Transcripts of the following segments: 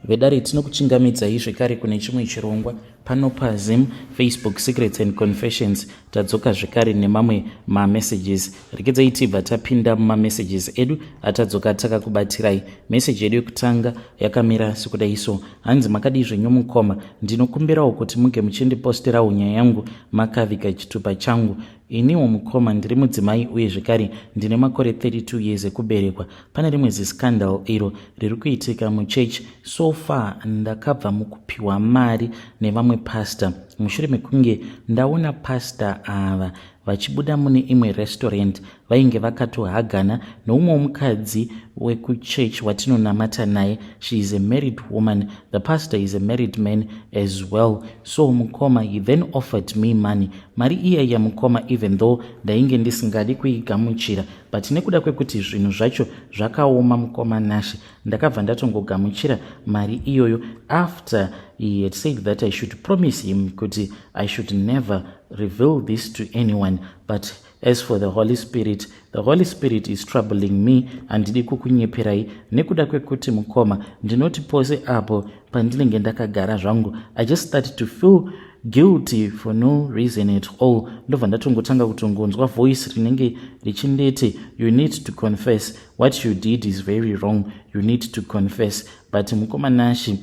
Vedare, tinokuchingamidzai zvekare kune chimwe chirongwa pano paZim Facebook Secrets and Confessions. Tadzoka zvekare nemamwe mamessages. Regedzai tibva tapinda mumamessages edu atadzoka takakubatirai. Meseji yedu yekutanga yakamira sekudai so. Hanzi, "Makadii zvenyu mukoma? Ndinokumbirawo kuti muge muchindiposterawo nyaya yangu makaviga chitupa changu. Iniwo mukoma ndiri mudzimai uye zvekare ndine makore 32 years ekuberekwa. Pane rimwe ziscandal iro riri kuitika muchechi. So far ndakabva mukupiwa mari nevamwe pastor mushure mekunge ndaona pastor ava vachibuda mune imwe restaurant, vainge vakatohagana noumwe mukadzi wekuchechi watinonamata naye. She is a married woman. The pastor is a married man as well. So mukoma, he then offered me money. Mari iya mukoma, even though ndainge ndisingadi kuigamuchira, but nekuda kwekuti zvinhu zvacho zvakaoma, mukoma Nashe, ndakabva ndatongogamuchira mari iyoyo after he had said that I should promise him kuti I should never reveal this to anyone. But as for the Holy Spirit, the Holy Spirit is troubling me. Handidi kukunyeperai nekuda kwekuti mukoma, ndinoti pose apo pandinenge ndakagara zvangu, I just started to feel guilty for no reason at all. Ndobva ndatongotanga kutongonzwa voice rinenge richinditi, 'You need to confess. What you did is very wrong. You need to confess.' But mukoma Nashi,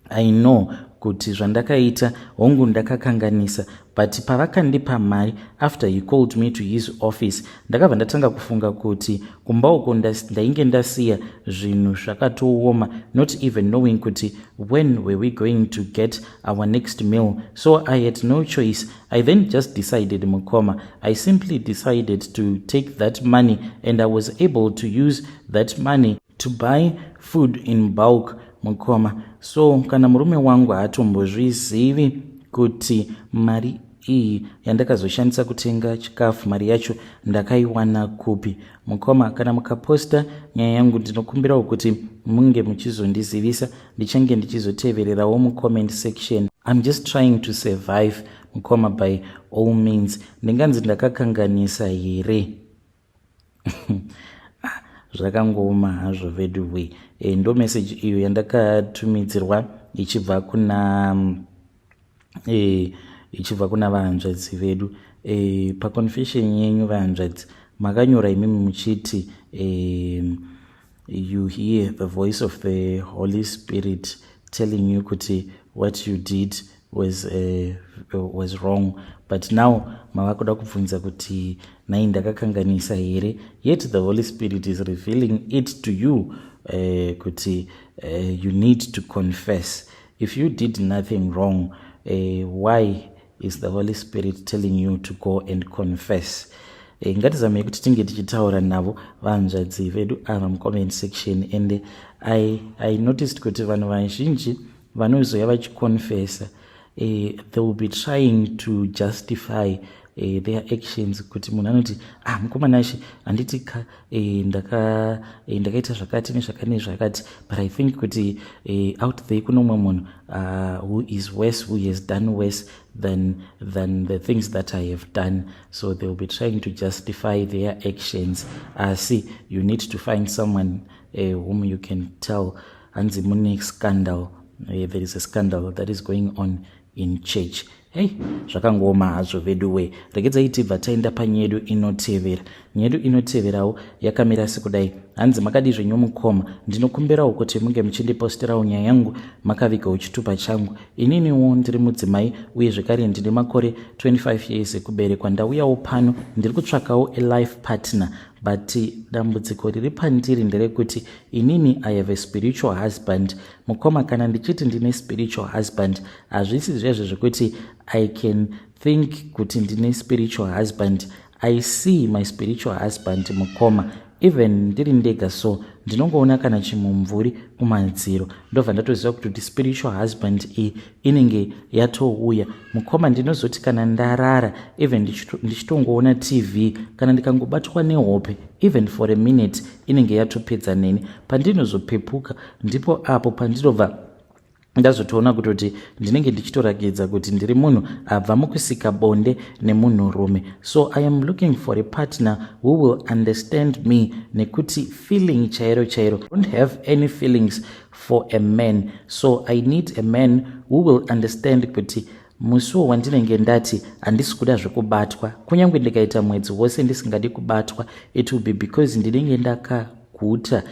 I know kuti zvandakaita, hongu, ndakakanganisa, but pavakandipa mari, after he called me to his office, ndakabva ndatanga kufunga kuti kumba uko ndainge ndasiya zvinhu zvakatooma, not even knowing kuti when were we going to get our next meal. So I had no choice. I then just decided, mukoma, I simply decided to take that money, and I was able to use that money to buy food in bulk, mukoma. So kana murume wangu haatombozvizivi kuti mari iyi yandakazoshandisa kutenga chikafu, mari yacho ndakaiwana kupi. Mukoma, kana mukaposta nyaya yangu, ndinokumbirawo kuti munge muchizondizivisa. Ndichange ndichizotevererawo mucomment section. I'm just trying to survive, mukoma, by all means. Ndinganzi ndakakanganisa here?" Ah, zvakangooma hazvo veduwe. Ndo meseji iyo yandakatumidzirwa ichibva kuna vahanzvadzi vedu. Paconfession yenyu, vahanzvadzi, makanyora imimi muchiti you hear the voice of the Holy Spirit telling you kuti what you did was wrong, but now mava kuda kubvunza kuti nai ndakakanganisa here, yet the Holy Spirit is revealing it to you kuti you need to confess. If you did nothing wrong, why is the Holy Spirit telling you to go and confess? Ngatizamei kuti tinge tichitaura navo vanzvadzi vedu ava mucomment section. And I noticed kuti vanhu vazhinji vanozoya vachiconfessa, they will be trying to justify their actions, kuti munhu anoti, "Ah, mukoma Nashe, handiti ka ndakaita zvakati nezvakati nezvakati, but I think kuti out there kuno umwe munhu who is worse, who has done worse than the things that I have done." So they will be trying to justify their actions. Asi you need to find someone whom you can tell. Hanzi mune scandal. There is a scandal that is going on in church. Hei, zvakangooma hazvo veduwe. Regedzai tibva taenda panyedu inotevera. Nyedu inoteverawo yakamira sekudai. Hanzi, "Makadii zvenyu mukoma? Ndinokumbirawo kuti munge muchindiposterawo nyaya yangu makavigawo chitupa changu. Ininiwo ndiri mudzimai uye zvekare ndine makore 25 years ekuberekwa. Ndauyawo pano, ndiri kutsvakawo a life partner, but dambudziko riri pandiri nderekuti inini I have a spiritual husband. Mukoma, kana ndichiti ndine spiritual husband, hazvisi zvezvo zvekuti I can think kuti ndine spiritual husband. I see my spiritual husband, mukoma. Even ndiri ndega, so ndinongoona kana chimumvuri kumadziro, ndobva ndatoziva kuti spiritual husband iyi inenge yatouya. Mukoma, ndinozoti kana ndarara, even ndichitongoona TV, kana ndikangobatwa nehope even for a minute, inenge yatopedza neni. Pandinozopepuka, ndipo apo pandinobva Ndazotoona kutoti ndinenge ndichitorakidza kuti ndiri munhu abva mukusika bonde nemunhurume. So I am looking for a partner who will understand me, nekuti feeling chairo chairo, don't have any feelings for a man. So I need a man who will understand kuti musuwo wandinenge ndati handisi kuda zvekubatwa, kunyange ndikaita mwedzi wose ndisingadi kubatwa, it will be because ndinenge ndakaguta.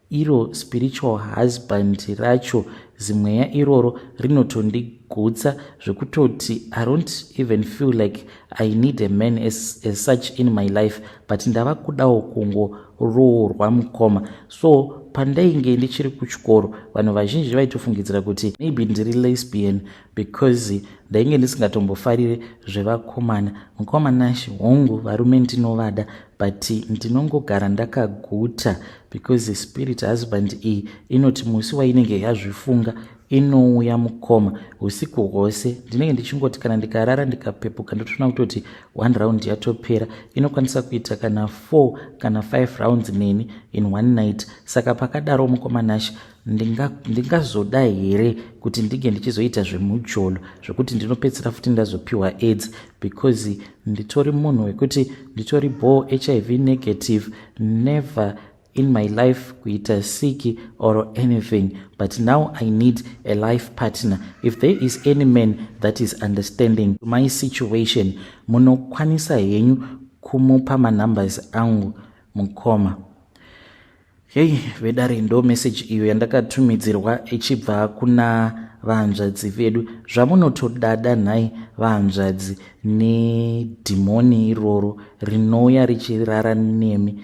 Iro spiritual husband racho, zimweya iroro rinotondigutsa zvekutoti I don't even feel like I need a man as such in my life, but ndava kudawo kungoroorwa, mukoma. So pandainge ndichiri kuchikoro, vanhu vazhinji vaitofungidzira kuti maybe ndiri lesbian because ndainge ndisingatombofariri zvevakomana. Mukoma Nashi, hongu, varume ndinovada, but ndinongogara ndakaguta because spirit husband iyi inoti musi wainenge yazvifunga inouya, mukoma. Usiku hwose ndinenge ndichingoti kana ndikarara ndikapepuka, ndotoona kutoti one round yatopera. Inokwanisa kuita kana 4 kana 5 rounds neni in one night. Saka pakadaro, mukoma Nashi, ndingazoda here kuti ndinge ndichizoita zvemujolo, zvekuti ndinopedzisira futi ndazopiwa AIDS, because nditori munhu wekuti nditori bo HIV negative, never in my life kuita sick or anything, but now I need a life partner. If there is any man that is understanding my situation, munokwanisa henyu kumupa manumbers angu, mukoma. Hei vedare, ndo message iyo yandakatumidzirwa ichibva kuna vahanzvadzi vedu. Zvamunotodada nhai vahanzvadzi nedhimoni iroro rinouya richirara nemi,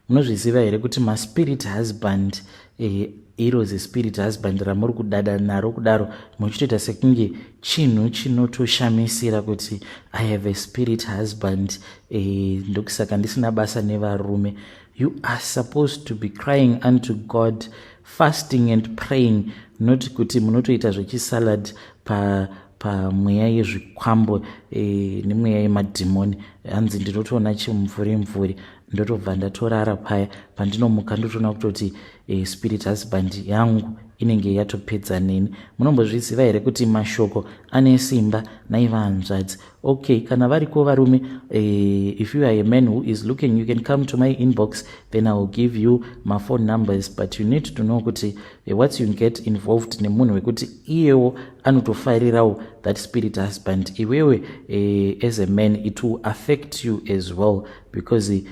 munozviziva here kuti maspirit husband, iro zespirit husband ramuri kudada naro kudaro, muchitoita sekunge chinhu chinotoshamisira kuti I have a spirit husband, ndokusaka ndisina basa nevarume, you are supposed to be crying unto God, fasting and praying, not kuti munotoita zvechisalad pamweya yezvikwambo nemweya yemadhimoni. Hanzi ndinotoona chimumvuri mvuri, ndotobva ndatorara. Paya pandinomuka, ndotoona kutoti spirit husband yangu inenge yatopedza neni. Munombozviziva here kuti mashoko ane simba naiva hanzvadzi? Okay, kana variko varume, if you are a man who is looking, you can come to my inbox, then I will give you my phone numbers. But you need to know kuti what you get involved nemunhu wekuti iyewo anotofarirawo that spirit husband, iwewe as a man it will affect you as well, because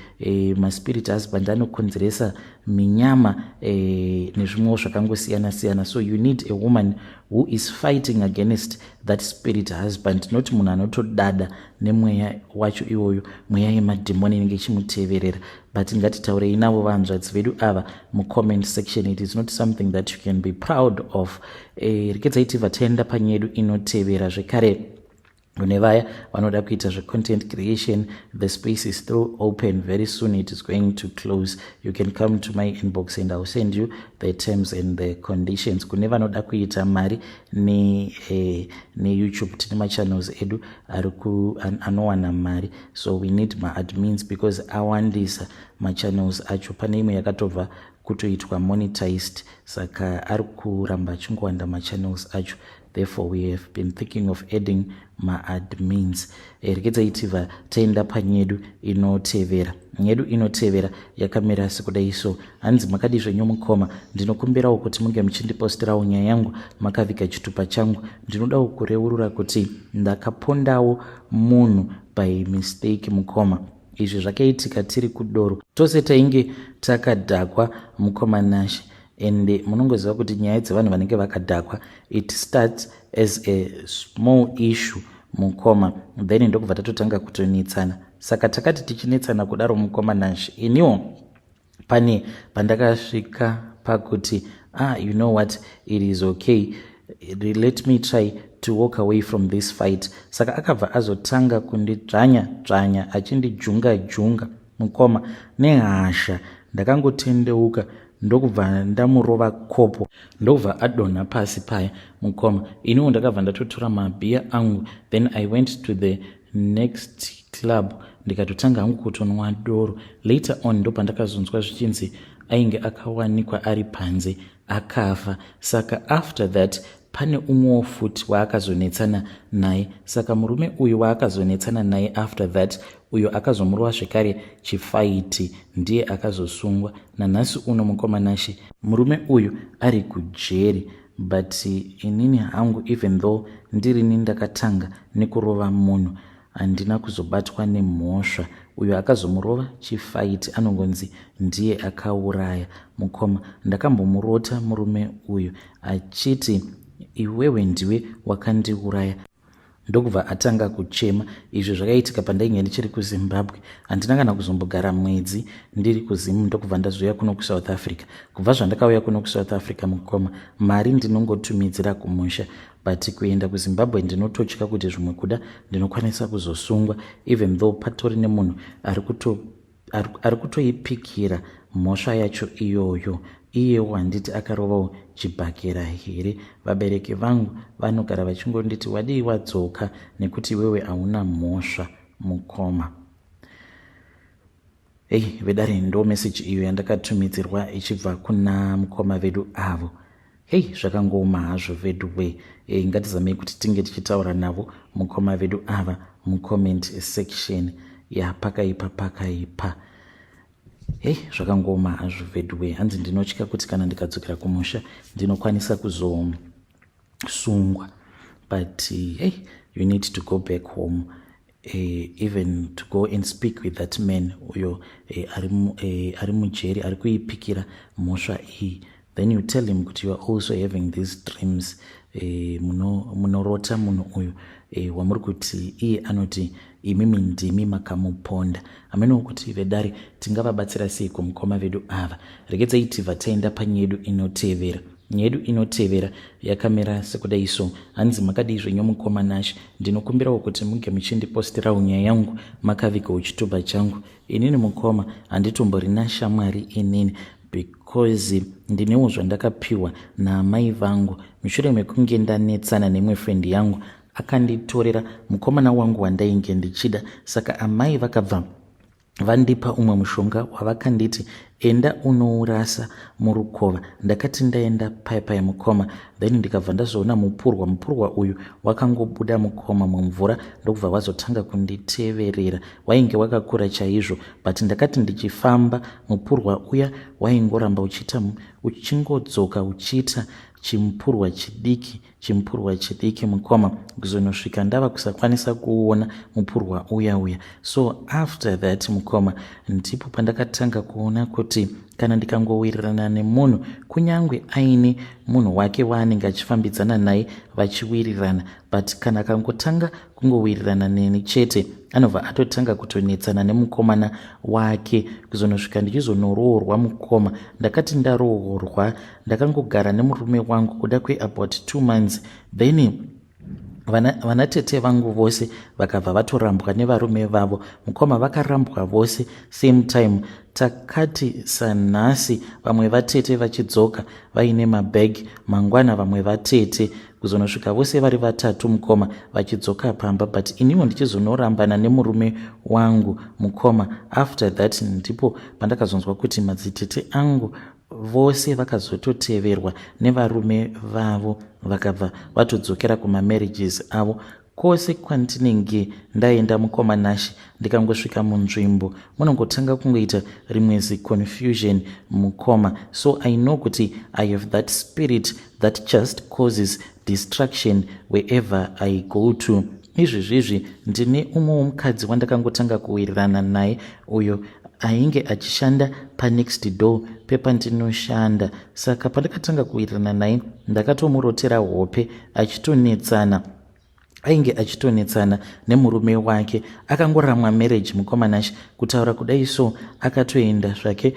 maspirit husband anokonzeresa minyama nezvimwewo zvakangosiyana siyana. So you need a woman who is fighting against that spirit husband, not munhu anotodada nemweya wacho iwoyo, mweya yemadhimoni inenge ichimuteverera. But ngatitaurei navo vanzvadzi vedu ava mucomment section. It is not something that you can be proud of. Rekedzai tibva taenda panyedu inotevera zvekare. Kune vaya vanoda kuita zvecontent creation, the space is still open. Very soon it is going to close. You can come to my inbox and I will send you the terms and the conditions. Kune vanoda kuita mari neYouTube, tine machannels edu anowana mari, so we need maadmins because awandisa machannels acho. Pane imwe yakatobva kutoitwa monetized, saka ari kuramba achingowanda machannels acho. Therefore we have been thinking of adding maadmins. Rekedzai tibva taenda panyedu inotevera. Nyedu inotevera yakamira sekudai so. Hanzi, "Makadi zvenyu mukoma? Ndinokumbirawo kuti munge muchindipostirawo nyaya yangu makaviga chitupa changu. Ndinodawo kureurura kuti ndakapondawo munhu by mistake, mukoma. Izvi zvakaitika tiri kudoro, tose tainge takadhakwa, mukoma Nashe, and munongoziva kuti nyaya dzevanhu vanenge vakadhakwa, it starts as a small issue, mukoma, then ndokubva tatotanga kutonetsana. Saka takati tichinetsana kudaro, mukoma Nashe, iniwo pane pandakasvika pakuti, ah, you know what, it is okay, let me try to walk away from this fight. Saka akabva azotanga kundidzvanya dzvanya, achindijunga junga, mukoma. Nehasha ndakangotendeuka, ndokubva ndamurova kopo, ndobva adonha pasi paya, mukoma. Iniwo ndakabva ndatotora mabhiya angu, then I went to the next club, ndikatotanga hangu kutonwa doro. Later on ndopandakazonzwa zvichinzi ainge akawanikwa ari panze. Akafa. Saka after that pane umwewo futi waakazonetsana naye. Saka murume uyu waakazonetsana naye after that, uyo akazomurova zvekare chifaiti, ndiye akazosungwa. Nanhasi uno, mukoma Nashe, murume uyu ari kujeri. But inini hangu, even though ndirini ndakatanga nekurova munhu, handina kuzobatwa nemhosva. Uyo akazomurova chifaiti anongonzi ndiye akauraya. Mukoma, ndakambomurota murume uyu achiti, "Iwewe ndiwe wakandiuraya," ndokubva atanga kuchema. Izvi zvakaitika pandainge ndichiri kuZimbabwe. Handina kana kuzombogara mwedzi ndiri kuZimu, ndokubva ndazouya kuno kuSouth Africa. Kubva zvandakauya kuno kuSouth Africa, mukoma, mari ndinongotumidzira kumusha, but kuenda kuZimbabwe ndinototya kuti zvimwe kuda ndinokwanisa kuzosungwa, even though patori nemunhu ari kutoipikira mhosva yacho iyoyo. Iyewo handiti akarovawo chibhakera here? Vabereki vangu vanogara vachingonditi, "Wadii wadzoka, nekuti iwewe hauna mhosva?" Mukoma, ei, vedare, ndo meseji iyo yandakatumidzirwa ichibva kuna mukoma vedu avo. Hei, zvakangooma hazvo vedu we. Ngatizamei kuti tinge tichitaura navo mukoma vedu ava mucomment section. Ya, pakaipa, pakaipa. Hei, zvakangooma hazvo vedu we. Hanzi ndinotya kuti kana ndikadzokera kumusha ndinokwanisa kuzosungwa. But hey, you need to go back home, even to go and speak with that man uyo ari mujeri, ari kuipikira mhosva iyi. Then you tell him kuti you are also having these dreams, munorota munhu uyu wamuri kuti iye anoti imimi ndimi makamuponda. Hamenowo kuti vedare tingavabatsira sei kumukoma vedu ava. Regedzai tibva taenda panyaya yedu inotevera. Nyaya yedu inotevera yakamira sekudai so. Hanzi, "Makadii zvenyu mukoma Nash? Ndinokumbirawo kuti munge muchindipostirawo nyaya yangu makavigawo chitupa changu. Inini mukoma handitomborina shamwari inini, because ndinewo zvandakapiwa naamai vangu. Mushure mekunge ndanetsana neimwe friend yangu, akanditorera mukomana wangu wandainge ndichida. Saka amai vakabva vandipa umwe mushonga wavakanditi, 'Enda unourasa murukova.' Ndakati ndaenda paipai mukoma, then ndikabva ndazoona mupurwa. Mupurwa uyu wakangobuda mukoma mumvura, ndokubva wazotanga kunditeverera. Wainge wakakura chaizvo, but ndakati ndichifamba, mupurwa uya waingoramba uchiita, uchingodzoka, uchiita chimupurwa chidiki, chimupurwa chidiki mukoma, kuzonosvika ndava kusakwanisa kuona mupurwa uya uya. So after that mukoma, ndipo pandakatanga kuona kuti kana ndikangowirirana nemunhu, kunyange aine munhu wake waanenge achifambidzana naye vachiwirirana, but kana akangotanga kungowirirana neni chete, anobva atotanga kutonetsana nemukomana wake, kuzonosvika ndichizonoroorwa. Mukoma, ndakati ndaroorwa, ndakangogara nemurume wangu kuda kweabout 2 months, then vanatete vangu vose vakabva vatorambwa nevarume vavo. Mukoma, vakarambwa vose same time. Takati sanhasi vamwe vatete vachidzoka vaine mabhegi, mangwana vamwe vatete, kuzonosvika vose vari vatatu mukoma vachidzoka pamba, but iniwo ndichizonorambana nemurume wangu. Mukoma, after that ndipo pandakazonzwa kuti madzitete angu vose vakazototeverwa nevarume vavo, vakabva vatodzokera kumamarriages avo. Kwose kwandinenge ndaenda mukoma Nashi, ndikangosvika munzvimbo, munongotanga kungoita rimwe ziconfusion mukoma. So I know kuti I have that spirit that just causes destruction wherever I go to. Izvezvizvi ndine umwe womukadzi wandakangotanga kuwirirana naye, uyo ainge achishanda panext door pepandinoshanda. Saka pandakatanga kuwirirana naye, ndakatomurotera hope achitonetsana, ainge achitonetsana nemurume wake. Akangoramwa marriage mukoma Nashi. Kutaura kudai so, akatoenda zvake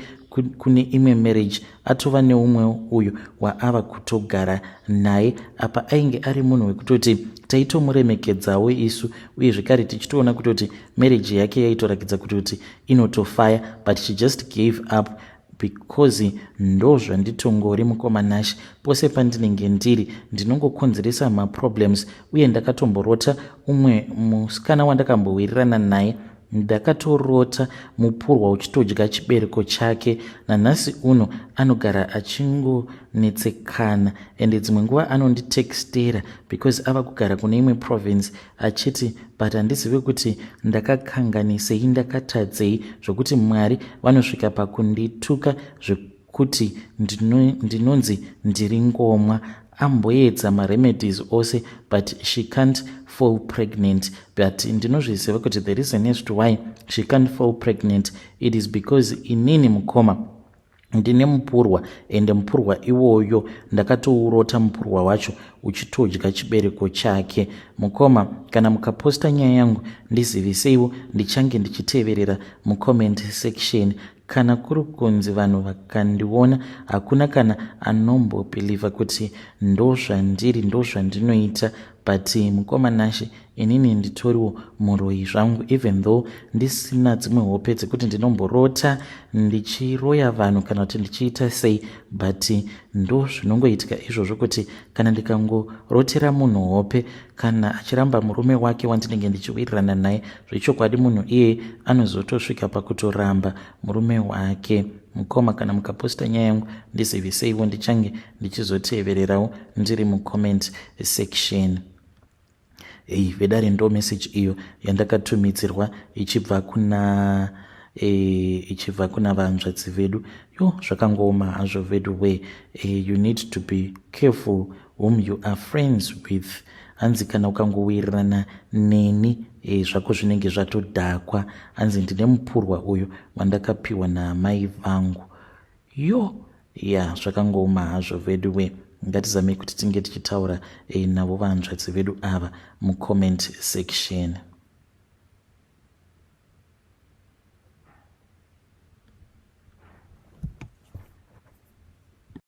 kune imwe marriage, atova neumwe uyu waava kutogara naye. Apa ainge ari munhu wekutoti taitomuremekedzawo isu, uye zvekare tichitoona kutoti marriage yake yaitorakidza kutoti inotofaya, but she just gave up because ndo zvanditongori mukoma Nashi. Pose pandinenge ndiri, ndinongokonzeresa maproblems. Uye ndakatomborota umwe musikana wandakambowirirana naye. Ndakatorota mupurwa uchitodya chibereko chake. Nanhasi uno anogara achingonetsekana ende dzimwe nguva anonditextera because ava kugara kune imwe province achiti but handizive kuti ndakakanganisei ndakatadzei zvokuti Mwari vanosvika pakundituka zvekuti ndinonzi ndiri ngomwa. Amboedza maremedies ose but she can't fall pregnant but ndinozviziva kuti the reason as to why she can't fall pregnant it is because inini mukoma ndine mupurwa ende mupurwa iwoyo ndakatourota mupurwa wacho uchitodya chibereko chake. Mukoma kana mukaposta nyaya yangu ndiziviseiwo ndichange ndichiteverera mucomment section. Kana kuri kunzi vanhu vakandiona hakuna kana anombobhilivha kuti ndozvandiri ndozvandinoita but mukoma Nashe inini nditoriwo muroyi zvangu even though ndisina dzimwe hope dzekuti ndinomborota ndichiroya vanhu kana kuti ndichiita sei but ndozvinongoitika izvozvo kuti kana ndikangorotera munhu hope kana achiramba murume wake wandinenge ndichiwirirana naye zvechokwadi munhu iyeye anozotosvika pakutoramba murume wake. Mukoma kana mukaposta nyaya yangu ndiziviseiwo ndichange ndichizotevererawo ndiri mucomment section. Hey, vedare ndo message iyo yandakatumidzirwa ichibva kuna e, ichibva kuna vanzvadzi vedu. Yo, zvakangooma hazvo vedu we. E, you need to be careful whom you are friends with. Hanzi kana ukangowirirana neni e, zvako zvinenge zvatodhakwa. Hanzi ndine mupurwa uyu wandakapiwa naamai vangu. Yo, ya zvakangooma hazvo vedu we. Ngatizamei kuti tinge tichitaura e, navo vanzvadzi vedu ava mucomment section.